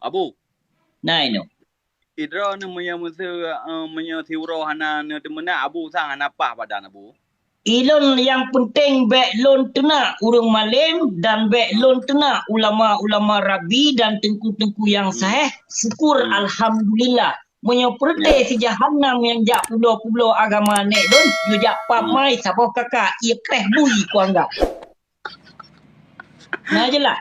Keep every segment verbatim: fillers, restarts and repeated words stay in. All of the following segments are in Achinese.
Abu. Nah, inoe. Idroe neuh meunyoe meuseu, eh, meunyoe siuroe hana neuteumeunak, Abu sang hana paih badan, Abu. Ilôn nyang peunteng bék lôn teunak ureuëng malém dan bék lôn teunak ulama-ulama rabbi dan teungku-teungku nyang Hmm. sahéh. Syukur Hmm. alhamdulillah. Meunyoe peureute Ya. si jahanam nyang jak pulo-pulo agama nèk lôn, neujak pap Hmm. mai saboh kakak, ie kreh bui kuanggap. Nah, jeulaih.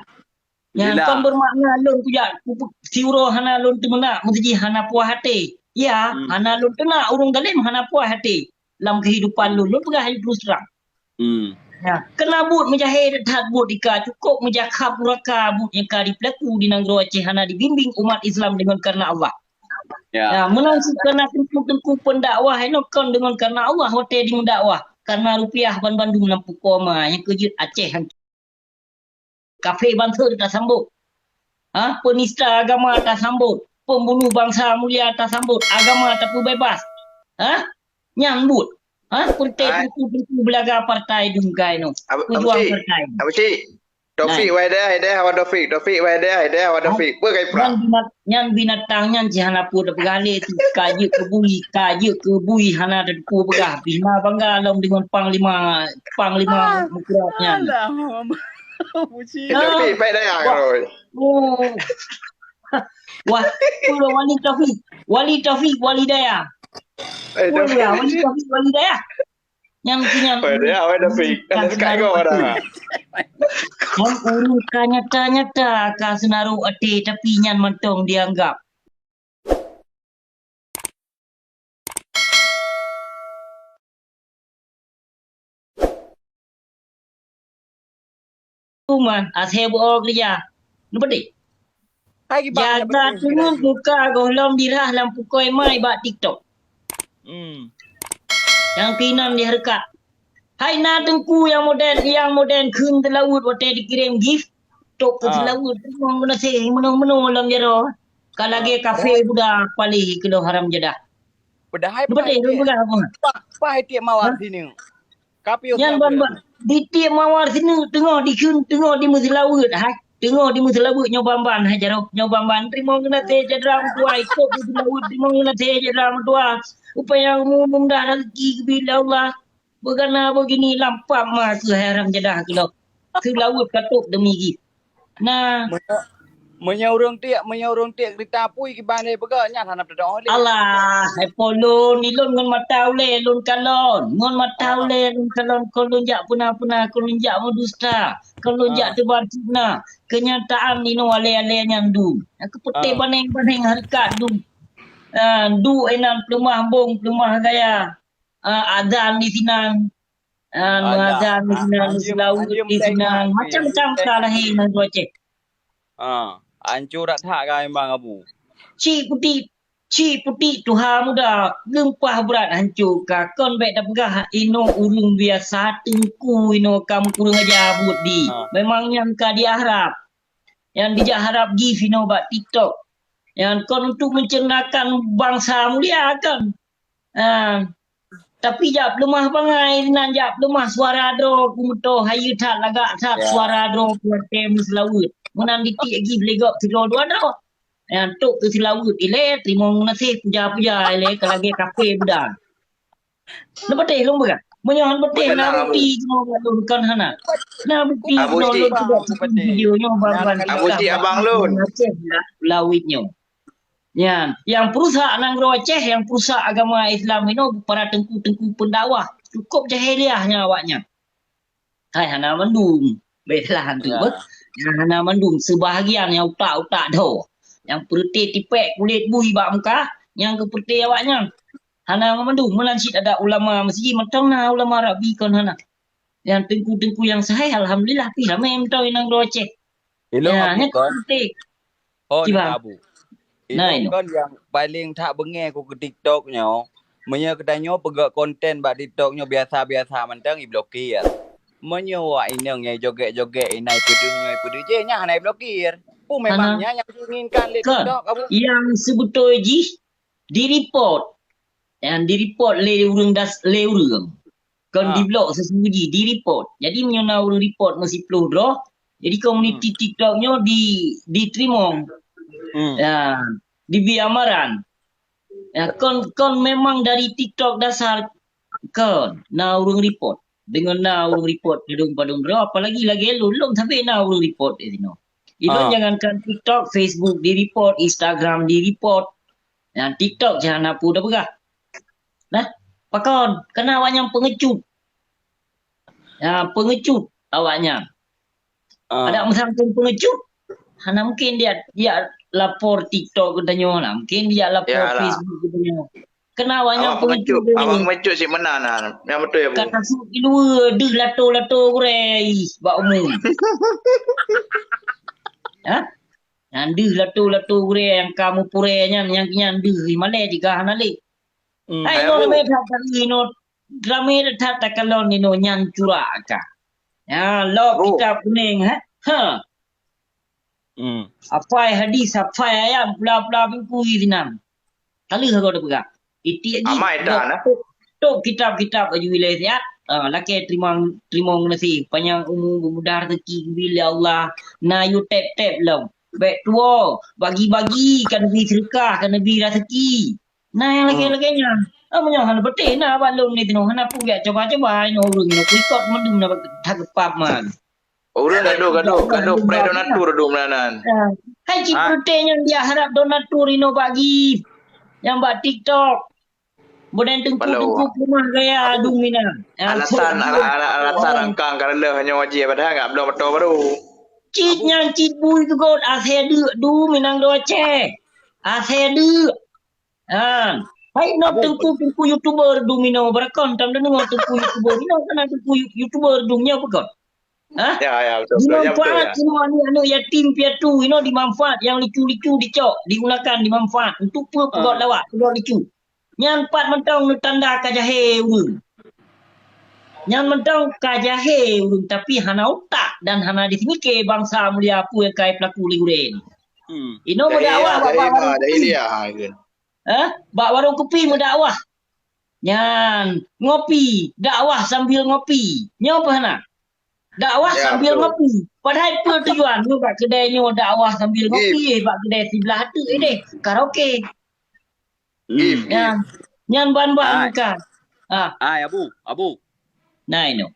Nyan Jeulaih. kon beumakna lôn kujak kupe-, siuroe hana lôn teumeunak, meusti jih hana puas até. Ya, Hmm. hana lôn teunak ureuëng galém hana puas até lam keuhidupan lôn. Lôn peugah laju terus terang. Hmm. Ya, keuna buet meujahé that buet ika, cukôp meujakhab uraka buet nyang ka jipeulaku di nanggroe Aceh hana jibimbéng umat Islam deungon kareuna Allah. Ya. Ya, meunan cit keuna teungku-teungku peundakwah inoe kon deungon kareuna Allah watée jimeudakwah. Kareuna rupiah banmandum lam pukoe ma nyang keu jeuet Aceh han Kafé bansa tasambot. Ha? Peunista agama tasambot. Pembunuh bangsa mulia tasambot. Agama tapeubeubaih. Ha? Nyan buet. Ha? Peureute Hai. teungku-teungku beulaga partai dum kai nyoe. Ab-, Pejuang Abu Syik, partai. Abu Syik. Taufik Nah. wai deh, deh, Abu Taufik. Taufik wai deh, deh, Abu Taufik. Peue kai prah? Nyan binat-, nyan binatang nyan cit hana peue tapeugah lé tu. Ka jeuet keu bui, ka jeuet keu bui hana teupeue peugah. Pih na bangga lom deungon panglima, panglima Ah, meukurat nyan. Alah, Muhammad. Puji. Tapi baik daya Wah. kalau. Oh. Wah, tu lah Wali Taufik. Wali Taufik, Wali Daya. Eh, Wali Taufik. Daya, Wali Taufik, Wali Daya. Nyang tu nyang Wali Daya, Wali Taufik. Nyang Ada sekat senaru kau ada. Nyang ureueng ka nyata-nyata ka senaru até, tapi nyan mantong dianggap. Uma, asai bu-o keureuja. Neupeudeh. Hai, kiban Jaga teungeut muka gohlom dirah lam pukoi mai bak TikTok. Hmm. Nyang keunan di hareukat. Hai na teungku nyang modern, nyang modern kheun teulaweuet watèe dikirém gift. Tok keu Ah. teulaweuet, meunoe meunoe, meunoe lam jaroe. Ka lagèe Ah. kafé buda paléh keu lôn haram jadah. Padahai Beutôi, paih tiek, beutôi, beutôi. Paih, paih tiek mawar Hah? sineuk. Ka piôh Nyan siap ban-ban. Di tiek mawar sineuk teungoh dikheun, teungoh dimeuseulaweuet, hai. Teungoh dimeuseulaweuet nyoe ban-ban, hai jaroe. Nyoe ban-ban. Teurimong geunaséh syedara meutuah, ikôt dimeuseulaweuet, teurimong geunaséh syedara meutuah. Upaya umum mudah rezeki geubri lé Allah. Beugana beugini lampap ma keuh hai haram jadah keu lôn. Seulaweuet ka tôp demi jih. Nah. Meunyoe, meunyoe ureueng tiek, meunyoe ureueng tiek keurita apui kiban lé peugah, nyan hana teudoh lé. Alah, hai po lôn, ilôn ngon mata ulèe lôn kalon, ngon mata Ah. ulèe lôn kalon, kon lôn jak peuna-peuna, kon lôn jak meudusta, kon lôn jak Ah. teubar fitnah. Keunyataan inoe alèe-alèe nyan dum. Nyang keupeuteh Ah. baneng-baneng hareukat dum. Ah, duek inan peuleumah bông, peuleumah gaya. Ah, azan di sinan. Ah, Alah, meuazan di ah, sinan, anjeum, meuseulaweuet anjeum di teuh sinan. iman, Macam-macam ya. ka lahé nanggroe Aceh. Ah, hancô that-that ka memang, Abu. Cik putik, cik putik tuha muda, geumpah brat hancô ka. Kon bèk tapeugah inoe ureueng biasa, teungku inoe ka meukureueng aja buet di. Ah. Memang nyan ka diharab. Nyang dijak harab gift inoe bak TikTok. Nyan kon untuk mencernakan bangsa mulia kan. Ah, tapi jak peuleumah bangai, nan jak peuleumah suara droe, kumeutoh hayeue that, lagak that Ya. suara droe, kuatém seulaweuet. Meunan ditiek gift lé gob sidroe dua droe. Nyan tok keu seulaweuet ilèe, teurimong geunaséh puja-puja ilèe, ka lagèe kafé buda. Neupeuteh lôn peugah. Meunyoe han peuteh, na Beuteunak, Abu. bukeuti jinoe bak lôn kon hana. Na bukeuti Abu jinoe Cik. lôn peugah Abu Cik. video nyoe ban-ban Abu Cik, abang lôn. Aceh dak lawét nyoe. Nyan, nyang peurusak nanggroe Aceh, nyang peurusak agama Islam inoe para teungku-teungku peundakwah. Cukôp jahiliah nyan awaknyan. Hai hana mandum. Bèk salah hantu Ya. beuh. Nyang hana mandum, seubahagian nyang utak-utak dho. Nyang peureute tipèk kulét bui bak muka, nyang keu peureute awaknyan. Hana mandum, meunan cit adak ulama meuseujid mantong na, ulama rabbi kon hana. Nyang teungku-teungku nyang sahé, alhamdulillah, pih ramé mantong inong droe Aceh. Ilong Ya, Abu nyan kon. peureute. Oh, Kiban. Nita Abu. Nah, Ilong inoe. kon nyang paléng that beungèh ku keu TikTok nyoe. Meunyoe geutanyoe peugöt konten bak TikTok nyoe biasa-biasa mantong, iblokir. Meunyoe wak inong nyang jogét-jogét, inan ipeudeuh nyoe ipeudeuh jéh, nyan hana iblokir. Peue memang Hana. nyan nyang diinginkan lé Kon. TikTok, Abu? Nyang seubeutôi jih di-report. Nyang di-report lé ureueng das-, lé ureueng. Kon Ha. di-block seuseujih, di-report. Jadi, meunyoe na ureueng report meusiplôh droe, jadi komuniti Hmm. TikTok nyoe di-, diteurimong. Hmm. Ya, dibi amaran. Ya, kon, kon memang dari TikTok dasar kon na ureuëng report. Deungon na ureuëng report padum-padum droe, apalagi lagée lôn, lôn sabe na ureuëng report di sinoe. Ilôn Ah. jangankan TikTok, Facebook di-report, Instagram di-report. Ya, TikTok jangan apu dah peugah. Nah, pakon? Kena awaknyan pengecut. Ya, pengecut awaknyan. Ah. Adak meusangkong pengecut, hana mungkin dia, dia lapor TikTok geutanyoe, hana mungkin dia lapor Yalah. Facebook geutanyoe. Kena awaknyan Awak pengecut pengecut, awak deh. pengecut cit meunan nah. Nyang beutôi, Abu. Ka tasuk di luwa, deuh lato-lato gurée, ih, bak umum. Ha? Nyang deuh lato-lato gurée nyang ka meupurée nyan, nyang, nyang deuh, ih, malée jiga hana lé. Hmm. Hai, Hai, inoe Abu. ramé that tadi inoe, ramé that that takalon inoe nyan curak ka. Ya, lok Abu. kitab kuning, ha? Ha. Hmm. Hafai hadis, hafai ayat, pula-pula bingkui sinan. Ka lheueh gob teupeugah. Itik jih, Amai gob tan, eh? tok, tok kitab-kitab aju ilée siat. Ah, lakée teurimong, teurimong geunaséh. Panyang umu, beumudah rezeki geubri lé Allah. Na yue tép-tép lom. Bék tuwoe, bagi-bagi, ka neubi seudeukah, ka neubi raseuki. Na nyang Hmm. lagée-lagée nyan. Ah, meunyoe hana beuteh na bak lôn nyoe, hana peugah coba-coba inoe ureuëng nyoe, peurikot mandum na that geupap man. Ureuëng gadoh-gadoh, gadoh preh donatur dum nan. Ah, hai cit Ah. peureuteh nyang dia harap donatur inoe bagi nyang bak TikTok. Budan Balok. teungku-teungku keumah gaya Ah. dum mina. Ah, Alasan, sok ala-, ala-, alasan Ah. angkang ka lheueh nyoe wajib padahal nggak bloe moto baru. Cit Abu. nyan cit bui keugot asée deuk dum inang doa ceh. Asée deuk. Ha. Hai, no Abu. teungku-teungku YouTuber dum inoe, beurakon tam deungoe teungku YouTuber. Inoe kana teungku You-, YouTuber dum nyoe peugah. Ha? Ya, ya, betul, betul. Ya, betul, Dimanfaat ya. inoe aneuk-aneuk yatim piatu, inoe dimanfaat nyang lucu-lucu dicok, digunakan, dimanfaat. Untuk peue peugah Ah. lawak, peugah lucu. Nyan pat mantong neutanda ka jahé ureuëng. Nyan mantong ka jahé ureuëng, tapi hana utak dan hana diseumiké bansa mulia peue nyang ka jipelaku lé gurée nyoe. Hmm. Inoe Jahiliah, meudakwah bak jahiliah, warong kupi. jahiliah, ha, gitu. Eh, bak warong kupi meudakwah. Nyan, ngopi, dakwah sambil ngopi. Nyoe peue hana? Dakwah Ya, sambil betul. ngopi. Padahai peue tujuan nyoe bak keudai nyoe dakwah sambil Ih. ngopi, eh, bak keudai siblah ateueh, eh, deh, karaoke. Hmm. Ih, Ya. ih. Nyan ban-ban Hai. ka. Ah. Hai, Abu, Abu. Nah, inoe.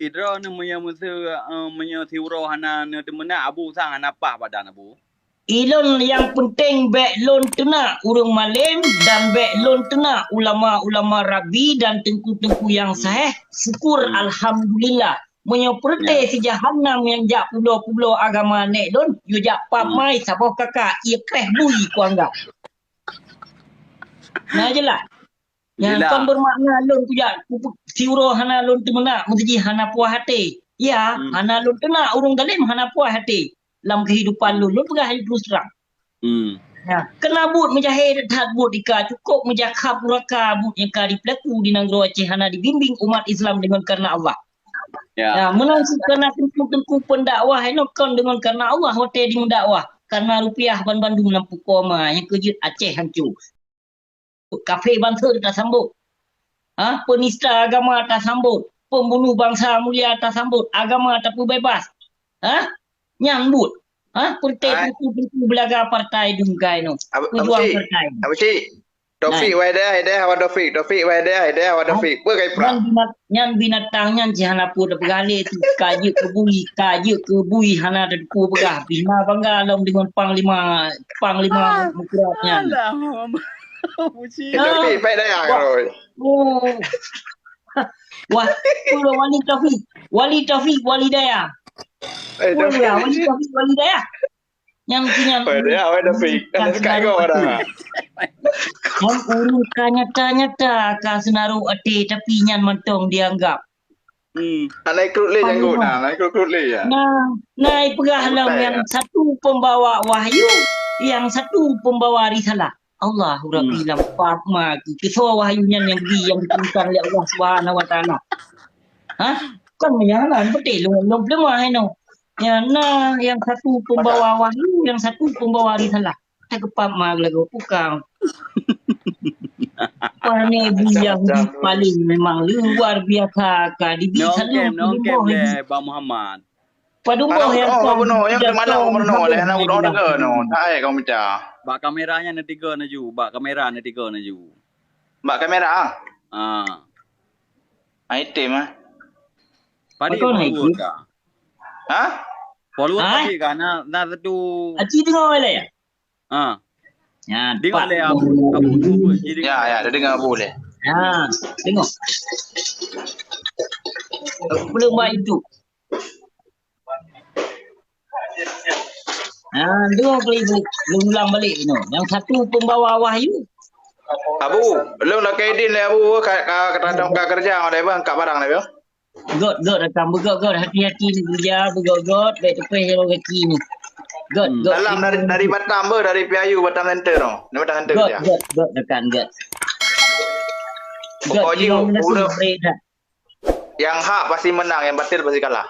Idroe nyoe meunyoe meuseu, eh, meunyoe siuroe hana neuteumeunak, Abu sang hana paih badan, Abu. Ilôn nyang peunteng bék lôn teunak ureuëng malém dan bék lôn teunak ulama-ulama rabbi dan teungku-teungku nyang Hmm. saheh, syukur Hmm. alhamdulillah. Meunyoe peureuteh Ya. si jahanam nyang jak publoe-publoe agama nèk lôn, yue jak pap Hmm. mai saboh kakak, ie kreh bui kuanggap. Nah, jeulaih. Nyan Jeulaih. kon beumakna lôn kujak kupe-, siuroe hana lôn teumeunak, meuseuti hana puah até. Ya, Hmm. hana lôn teunak ureuëng dalem hana puah até. Lam keuhidupan lôn, lôn peugah laju terus terang. Hmm. Ya, kena buet meujahé that buet ika, cukôp meujakhab uraka buet nyang ka jipeulaku di nanggroe Aceh hana dibimbing umat Islam deungon kareuna Allah. Ya. Ya, meunan cit kareuna teungku-teungku peundakwah inoe kon deungon kareuna Allah watée jimeudakwah, kareuna rupiah ban bandum lam pukoe ma nyang keujeuet Aceh hanco. Kafé bansa tasambot. Ha, peunista agama tasambot, pembunuh bangsa mulia tasambot, agama tapeubeubaih. Ha? Nyan buet. Ha, peureuteh Hai. teungku-teungku beulaga partai dum kai nyoe. Abu, Abu Pejuang Syik, partai. Abu Syik. Taufik Hai. wahai dayah, hidayah awak Taufik. Taufik wahai dayah, hidayah awak Hai. Taufik. Peue kai prang? Nyan binat-, nyan binatang nyan jih hana peue tapeugah lé tu. Ka jeuet keu bui, ka jeuet keu bui hana tateupeue peugah. Pih na bangga lom deungon panglima, panglima Ah, meukurat nyan. alah, Abu Syik. Eh, Taufik, Ah. baik dayah Wah. Roy. Oh. Wah, peue Wali Taufik. Wali Taufik, Wali Dayah. Eh, Wah, Taufik. Wali Taufik, Wali Dayah. Nyang tu nyan Wali Dayah, Wali Taufik. Kan sekarang sekarang kau dah. Nyan ureuëng ka nyata-nyata ka seunaro até, tapi nyan mantong dianggap. Hmm. Anak ikut lé janggut Payah. nah, anak ikut lé ya. Nah, nah, peugah Bukan lom ya. yang satu pembawa wahyu, yang satu pembawa risalah. Allahu Rabbi Hmm. lam pap ma ki. Kisoe wahyu nyan nyang geubri nyang diturunkan lé Allah Subhanahu Wa Taala. Hah? Kon meunyoe hana, beutôi lôn, lôn peuleumah inoe. Nyang na, yang satu pembawa wahyu, yang satu pembawa risalah. Teukeupap ma lagoe pukang. Pane bui nyang Macam-macam. Di paling memang luar biasa ka dibi Nongkem, salu nongkem diboh lé lagi. Bang Muhammad. Padum boh nyang ka bunoe, nyang di mana bunoe? Leh na bunoe deungoe nyoe. Hai kamoe mita. Bak kamera nyan na tiga na ju, bak kamera na tiga na ju. Bak kamera ah? Ah. Item ah. Padum boh ka. Ha? Follower tadi kan na, na satu. Aci deungoe leh. Ha. Nyan, deungoe lé Abu. Abu tu pun jadi. Ya, ya, dia dengar Abu leh. Ha, tengok. Belum baik tu. Ha, tengok kali tu. Belum ulang balik tu. Yang satu pembawa wahyu. Abu, lôn lakèe idin lé Abu ka ka ka kerja lé bang, ka barang lé bang. Göt, göt datang beugöt-göt, hati-hati ni kerja beugöt-göt, bèk teupeh jalan kaki ni. Göt, göt. Dalam dari, dari Batam beuh, dari Piayu, Batam Center tu. Ni Batam Center göt, ya. Göt, göt datang göt. Göt, pokok jih ureueng brek that. Yang hak pasti menang, yang batil pasti kalah.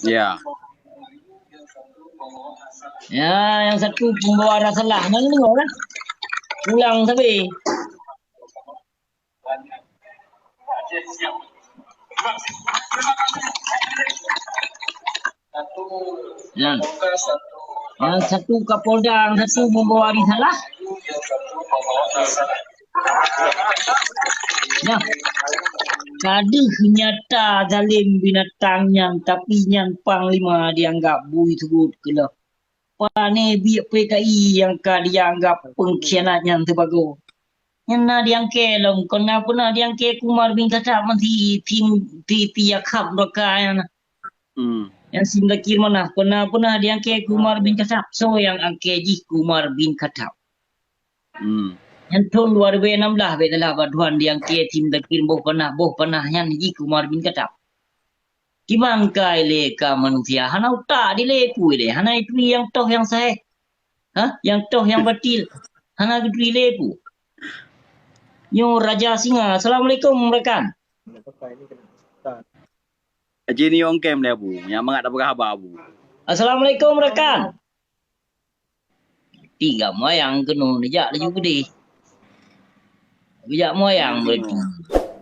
Ya. Ya, yang satu pembawa rasalah. Mana dengar lah. Pulang sabe. Nyan. Yang satu Kapolda, yang satu membawa risalah. Nah, ka deuh nyata zalim binatang nyan, tapi nyan panglima dianggap bui seugut keulôh. Pane biek P K I nyang ka dianggap pengkhianat nyan teubagoe. Nyan na diangkée lom, kon na peunah diangkée keu Umar bin Khattab meusi tim ti ti Yakhab Doka nyan. Hmm. Nyan sim dakir manah, kon na peunah diangkée keu Umar bin Khattab. Soe nyang angkée jih keu Umar bin Khattab? Hmm. Nyan thon dua ribu enam belas bèk salah bak Tuhan diangkée tim dakir boh panah, boh panah nyan jih keu Umar bin Khattab. Kiban kai lé ka manusia, hana utak dilé pui lé, hana itui nyang toh nyang sahih. Ha? Nyang toh nyang batil, hana geutui lé pui. Nyoe Raja Singa. Assalamualaikum rakan. Haji ni ongkem lé Abu, nyang mangat tapeugah haba Abu. Assalamualaikum rakan. Tiga moyang keunoe neujak laju keudeh. Geujak moyang berarti.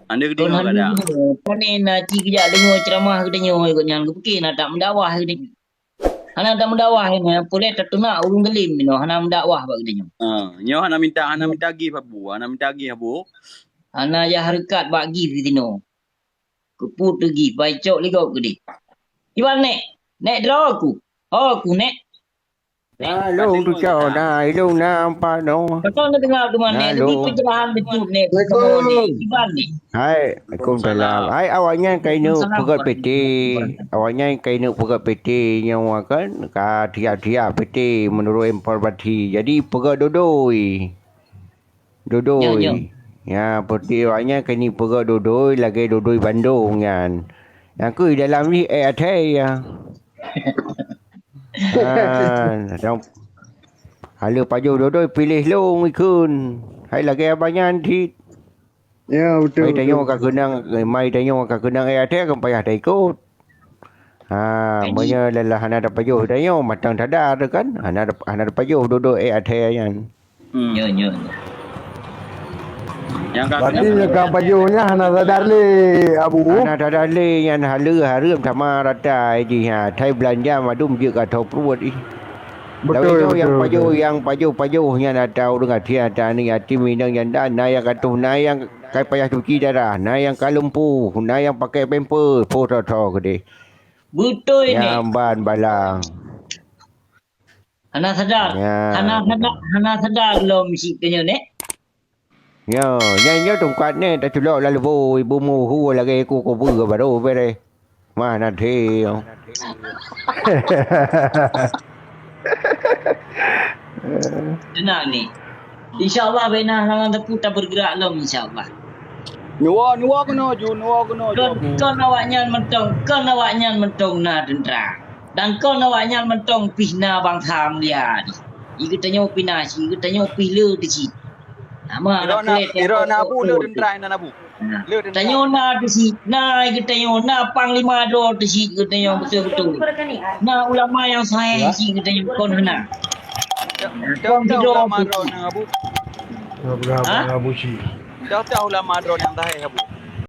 Anda keudeh. Kon hana kada. Pane na cit geujak deungoe ceramah geutanyoe, ikot nyan geupike na tak meudakwah geutanyoe. Hana tak meudakwah nyan, peureulèe tateunak ureueng zalim inoe, hana meudakwah bak geutanyoe. Ha, nyoe hana minta, hana minta gift Abu, hana minta gift Abu. Hana jak hareukat bak gift sinoe. Keupeue teugi, bai cok lé gob keudeh. Iban nek, nek droe ku. Ho ku nek. Na lôn tucok, na ilôn na empat nyoe. Pakon na teungoh teuma nek, lôn. Pencerahan beutôi nek. Assalamualaikum. Iban nek. Hai, waalaikumsalam. Hai, awaknyan ka ineuk peugöt P T. Awaknyan ka ineuk peugöt P T nyoe kan, ka tiap-tiap P T meunurot informasi. Jadi peugöt dodoi. Dodoi. Nyo, nyo. Ya, peuti awaknyan keuneuk peugöt dodoi lagèe dodoi bandong nyan. Nyang keu dalam jih èk athèe ya. Ha, nyang haleue pajoh dodoi piléh lôn ikheun. Hai lagèe abah nyan cit. Ya, betul. Mai tanyoe ka keunong, mai tanyoe ka keunong èk athèe kan payah taikot. Ha, meunyoe lelah hana tapajoh tanyoe, mantong tada tu kan? Hana, hana tapajoh dodoi èk athèe nyan. Hmm. Nyo, nyo, nyo. Nyang ka berarti nyang ka pajoh nyan hana sadar lé, Abu. Hana sadar lé nyan haleue hareuem sama rata jih nyan. Thai beulanja mandum jeuet ka tho pruet ih. Betul, betul, betul. Tapi nyoe nyang pajoh, nyang pajoh-pajoh nyan ata ureueng athèe, ata aneuk yatim, inong janda, na nyang ka tuh, na nyang ka payah cuci darah, na nyang ka lumpuh, na nyang pakai pampers, po tho-tho keudeh. Beutôi, Nek. Nyan ban bala. Hana sadar. Ya. Hana sadar, hana sadar lom cit tanyoe, Nek. Nyoe, nyan nyoe tungkat nyoe taculok lam leubô, ibu muhu lagèe ku kubu baru bereh. Mah na thé. Teunang ni. Insya Allah bèk na halangan teupeu tabeurgeurak lom insya Allah. Nyoe, nyoe keunoe ju, nyoe keunoe ju. Kon, kon awaknyan mantong, kon awaknyan mantong na teuntra. Dan kon awaknyan mantong pih na bansa mulia jih. Geutanyoe pih na cit, geutanyoe pih le teuh cit. Nama piro na, piro na Abu le teuntra inan Abu? Le teuntra. Tanyoe na teuh cit, na geutanyoe, na panglima droe teuh cit geutanyoe beutôi-beutôi. Na ulama nyang sahih cit geutanyoe kon hana. Kon ulama droe nyang Abu. Ha? Ulama droe nyang sahih Abu.